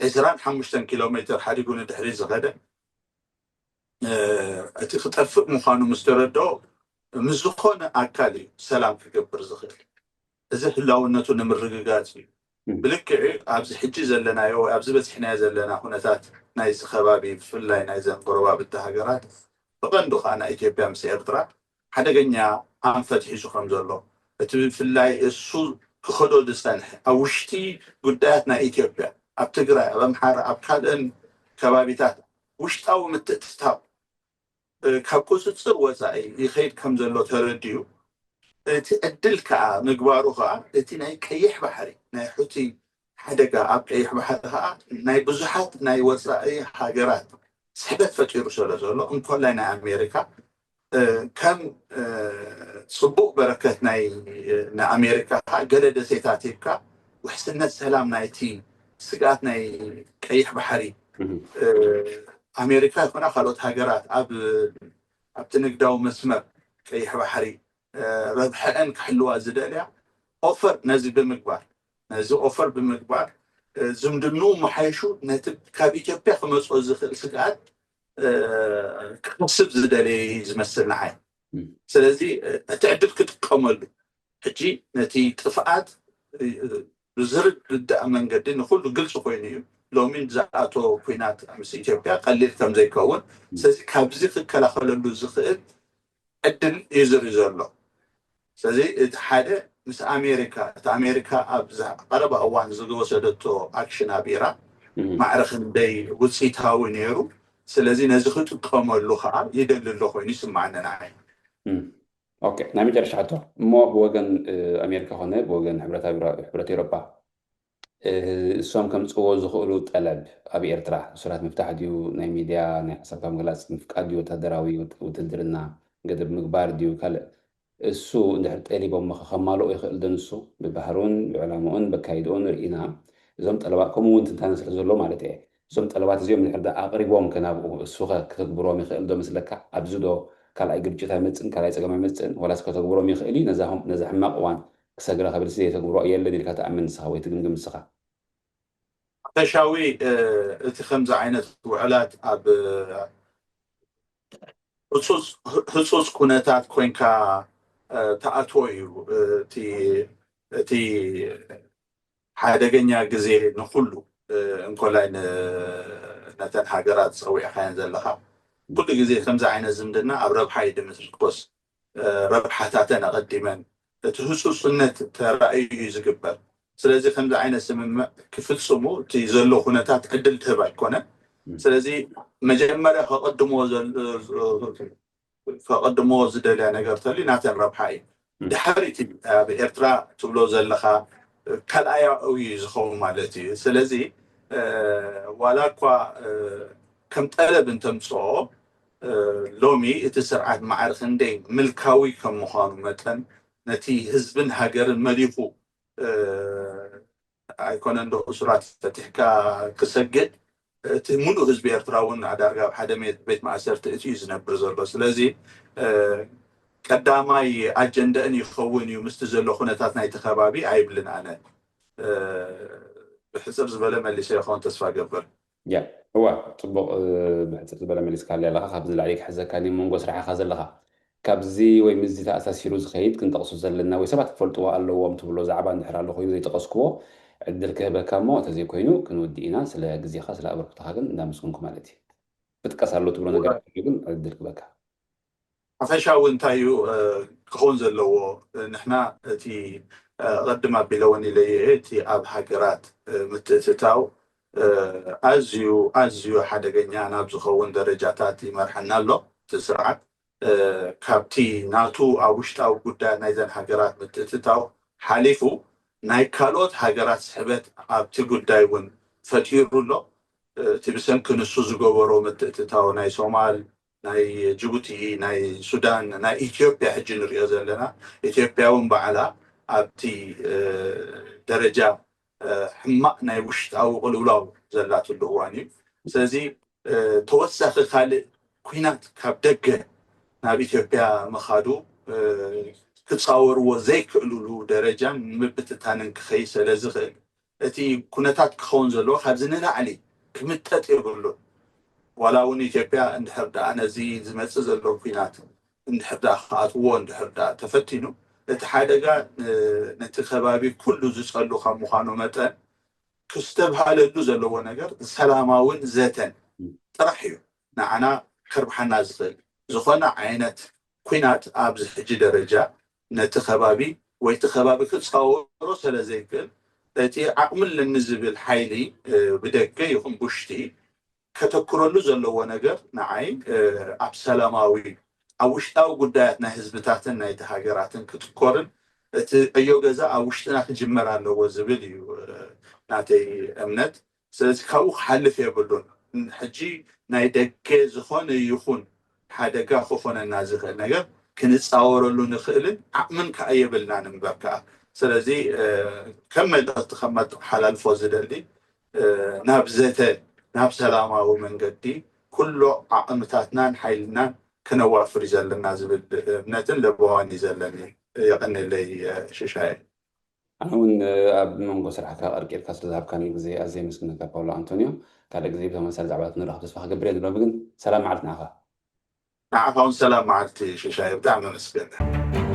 ዒስራን ሓሙሽተን ኪሎ ሜትር ሓዲጉ ንድሕሪት ዝኸደ እቲ ክጠፍእ ምዃኑ ምስ ተረድኦ ምስ ዝኾነ ኣካል እዩ ሰላም ክገብር ዝኽእል። እዚ ህላውነቱ ንምርግጋፅ እዩ። ብልክዕ ኣብዚ ሕጂ ዘለናዮ ወይ ኣብዚ በፂሕናዮ ዘለና ኩነታት ናይዚ ከባቢ ብፍላይ ናይዘን ጎረባብቲ ሃገራት ብቐንዱ ከዓ ናይ ኢትዮጵያ ምስ ኤርትራ ሓደገኛ ኣንፈት ሒዙ ከም ዘሎ እቲ ብፍላይ እሱ ክኸዶ ዝፀንሐ ኣብ ውሽጢ ጉዳያት ናይ ኢትዮጵያ ኣብ ትግራይ ኣብ ኣምሓራ ኣብ ካልእን ከባቢታት ውሽጣዊ ምትእትታው ካብ ቁፅፅር ወፃኢ ይኸይድ ከም ዘሎ ተረዲኡ እቲ ዕድል ከዓ ምግባሩ ከዓ እቲ ናይ ቀይሕ ባሕሪ ናይ ሑቲ ሓደጋ ኣብ ቀይሕ ባሕሪ ከዓ ናይ ብዙሓት ናይ ወፃኢ ሃገራት ስሕበት ፈጢሩ ስለ ዘሎ እንኮላይ ናይ ኣሜሪካ ከም ፅቡቅ በረከት ናይ ንኣሜሪካ ከዓ ገለ ደሴታት ሂብካ ውሕስነት ሰላም ናይቲ ስግኣት ናይ ቀይሕ ባሕሪ ኣሜሪካ ይኮና ካልኦት ሃገራት ኣብ ኣብቲ ንግዳዊ መስመር ቀይሕ ባሕሪ ረብሐአን ክሕልዋ ዝደልያ ኦፈር ነዚ ብምግባር ነዚ ኦፈር ብምግባር ዝምድንኡ መሓይሹ ነቲ ካብ ኢትዮጵያ ክመፅኦ ዝኽእል ስግኣት ክኸስብ ዝደለየ ዝመስል ንዓይ። ስለዚ እቲ ዕድል ክጥቀመሉ ሕጂ ነቲ ጥፍኣት ብዝርዳእ መንገዲ ንኩሉ ግልፂ ኮይኑ እዩ። ሎሚ ዝኣቶ ኩናት ምስ ኢትዮጵያ ቀሊል ከም ዘይከውን፣ ስለዚ ካብዚ ክከላኸለሉ ዝኽእል ዕድል እዩ ዝርኢ ዘሎ። ስለዚ እቲ ሓደ ምስ ኣሜሪካ እቲ ኣሜሪካ ኣብ ቀረባ እዋን ዝወሰደቶ ኣክሽን ኣብ ኢራን ማዕረ ክንደይ ውፅኢታዊ ነይሩ። ስለዚ ነዚ ክጥቀመሉ ከዓ ይደሊ ኣሎ ኮይኑ ይስማዓኒ ንዓይ። ኦኬ፣ ናይ መጨረሻ ሕቶ እሞ ብወገን ኣሜሪካ ኮነ ብወገን ሕብረት ኤውሮጳ እሶም ከምፅዎ ዝኽእሉ ጠለብ ኣብ ኤርትራ እሱራት ምፍታሕ ድዩ፣ ናይ ሚድያ ናይ ሓሳብካ ምግላፅ ምፍቃድ ድዩ፣ ወታደራዊ ውትድርና ገደብ ምግባር ድዩ፣ ካልእ እሱ እንድሕር ጠሊቦሞ ከማልኦ ይኽእል ዶ ንሱ ብባህሩን ብዕላምኡን በካይድኡን ርኢና እዞም ጠለባት ከምኡ እውን ትንታነ ስለ ዘሎ ማለት እየ። እዞም ጠለባት እዚኦም እንድሕር ኣቕሪቦም ከናብኡ እሱ ኸ ክተግብሮም ይኽእል ዶ መስለካ? ኣብዚ ዶ ካልኣይ ግርጭት ኣይመፅእን ካልኣይ ፀገም ኣይመፅእን ዋላስ ከተግብሮም ይኽእል እዩ ነዛ ሕማቕ እዋን ክሰግረ ከብል ሲ ዘይተግብሮ የለን ኢልካ ትኣምን ንስኻ ወይ ትግምግም ንስኻ? ሓፈሻዊ እቲ ከምዚ ዓይነት ውዕላት ኣብ ህፁፅ ኩነታት ኮይንካ ተኣትዎ እዩ እቲ ሓደገኛ ግዜ ንኩሉ እንኮላይ ነተን ሃገራት ፀዊዕካየን ዘለካ ኩሉ ግዜ ከምዚ ዓይነት ዝምድና ኣብ ረብሓ እዩ ድምትርኮስ ረብሓታተን ኣቐዲመን እቲ ህፁፅነት ተራእዩ እዩ ዝግበር። ስለዚ ከምዚ ዓይነት ስምምዕ ክፍፅሙ እቲ ዘሎ ኩነታት ዕድል ትህብ ኣይኮነን። ስለዚ መጀመርያ ከቐድሞ ከቐድሞ ዝደልያ ነገር ተልዩ ናተን ረብሓ እዩ። ድሕሪት ኣብ ኤርትራ ትብሎ ዘለኻ ካልኣያዊ እዩ ዝኸውን ማለት እዩ። ስለዚ ዋላ እኳ ከም ጠለብ እንተምፅኦ ሎሚ እቲ ስርዓት ማዕር ክንደይ ምልካዊ ከም ምዃኑ መጠን ነቲ ህዝብን ሃገርን መሊኹ ኣይኮነን ዶ እሱራት ፈቲሕካ ክሰግድ እቲ ሙሉእ ህዝቢ ኤርትራ እውን ኣዳርጋ ኣብ ሓደ ቤት ማእሰርቲ እቲ እዩ ዝነብር ዘሎ። ስለዚ ቀዳማይ ኣጀንደእን ይኸውን እዩ ምስቲ ዘሎ ኩነታት ናይቲ ከባቢ ኣይብልን ኣነ። ብሕፅር ዝበለ መሊሰ ይኸውን ተስፋ ገብር። ያ እዋ ጽቡቕ ብሕፅር ዝበለ መሊስካለ ኣለኻ። ካብዚ ላዕሊ ክሕዘካ መንጎ ስራሕኻ ዘለኻ ካብዚ ወይ ምስዚ ተኣሳሲሩ ዝኸይድ ክንጠቕሶ ዘለና ወይ ሰባት ክፈልጥዎ ኣለዎም ትብሎ ዛዕባ እንድሕር ኣሎ ኮይኑ ዘይጠቐስክዎ ዕድል ክህበካ እሞ እንተዘይኮይኑ ክንውድእ ኢና። ስለ ግዜኻ ስለ ኣበርክቶኻ ግን እንዳመስገንኩ ማለት እዩ። ክጥቀስ ኣሎ ትብሎ ነገር ኣሎ ግን ዕድል ክህበካ። ሓፈሻዊ እንታይ እዩ ክኸውን ዘለዎ? ንሕና እቲ ቅድም ኣቢለውን ኢለየ እቲ ኣብ ሃገራት ምትእትታው ኣዝዩ ኣዝዩ ሓደገኛ ናብ ዝኸውን ደረጃታት ይመርሐና ኣሎ እቲ ስርዓት። ካብቲ ናቱ ኣብ ውሽጣዊ ጉዳያት ናይዘን ሃገራት ምትእትታው ሓሊፉ ናይ ካልኦት ሃገራት ስሕበት ኣብቲ ጉዳይ እውን ፈጢሩ ኣሎ። እቲ ብሰንኪ ንሱ ዝገበሮ ምትእትታው ናይ ሶማል፣ ናይ ጅቡቲ፣ ናይ ሱዳን፣ ናይ ኢትዮጵያ ሕጂ ንሪኦ ዘለና ኢትዮጵያ እውን ባዕላ ኣብቲ ደረጃ ሕማቕ ናይ ውሽጣዊ ቅልውላው ዘላትሉ እዋን እዩ። ስለዚ ተወሳኺ ካልእ ኲናት ካብ ደገ ናብ ኢትዮጵያ ምኻዱ ክፃወርዎ ዘይክእልሉ ደረጃን ምብትታንን ክኸይ ስለ ዝኽእል እቲ ኩነታት ክኸውን ዘለዎ ካብዚ ንላዕሊ ክምጠጥ የብሉን። ዋላ እውን ኢትዮጵያ እንድሕር ደኣ ነዚ ዝመፅእ ዘሎ ኲናት እንድሕር ደኣ ክኣትዎ እንድሕር ደኣ ተፈቲኑ እቲ ሓደጋ ነቲ ከባቢ ኩሉ ዝፀሉ ካብ ምዃኑ መጠን ክስተብሃለሉ ዘለዎ ነገር ሰላማውን ዘተን ጥራሕ እዩ ንዓና ከርብሓና ዝኽእል። ዝኾነ ዓይነት ኲናት ኣብዚ ሕጂ ደረጃ ነቲ ከባቢ ወይ እቲ ከባቢ ክፃወሮ ስለ ዘይክእል እቲ ዓቕሚ ኣለኒ ዝብል ሓይሊ ብደገ ይኹን ብውሽጢ ከተኩረሉ ዘለዎ ነገር ንዓይ ኣብ ሰላማዊ ኣብ ውሽጣዊ ጉዳያት ናይ ህዝብታትን ናይቲ ሃገራትን ክትኮርን እቲ ዕዮ ገዛ ኣብ ውሽጥና ክጅመር ኣለዎ ዝብል እዩ ናተይ እምነት። ስለዚ ካብኡ ክሓልፍ የብሉን። ሕጂ ናይ ደገ ዝኾነ ይኹን ሓደጋ ክኾነና ዝኽእል ነገር ክንፃወረሉ ንኽእልን ዓቕምን ከዓ የብልናን እምበር ከዓ። ስለዚ ከም መልእኽቲ ከመሓላልፎ ዝደሊ ናብ ዘተ ናብ ሰላማዊ መንገዲ ኩሎ ዓቕምታትናን ሓይልናን ክነዋፍር እዩ ዘለና ዝብል እምነትን ለበዋን እዩ ዘለኒ። የቐንየለይ ሽሻየ። ኣነ እውን ኣብ መንጎ ስራሕካ ቀርቂርካ ስለዝሃብካኒ ግዜ ኣዝየ የመስግነካ ፓውሎ ኣንቶንዮ። ካልእ ግዜ ብተመሳሳሊ ዛዕባታት ንራኸብ ተስፋ ክገብር እየ። ንሎሚ ግን ሰላም መዓልቲ ንዓኻ። ንዓኻ እውን ሰላም መዓልቲ ሽሻየ፣ ብጣዕሚ ኣመስግን።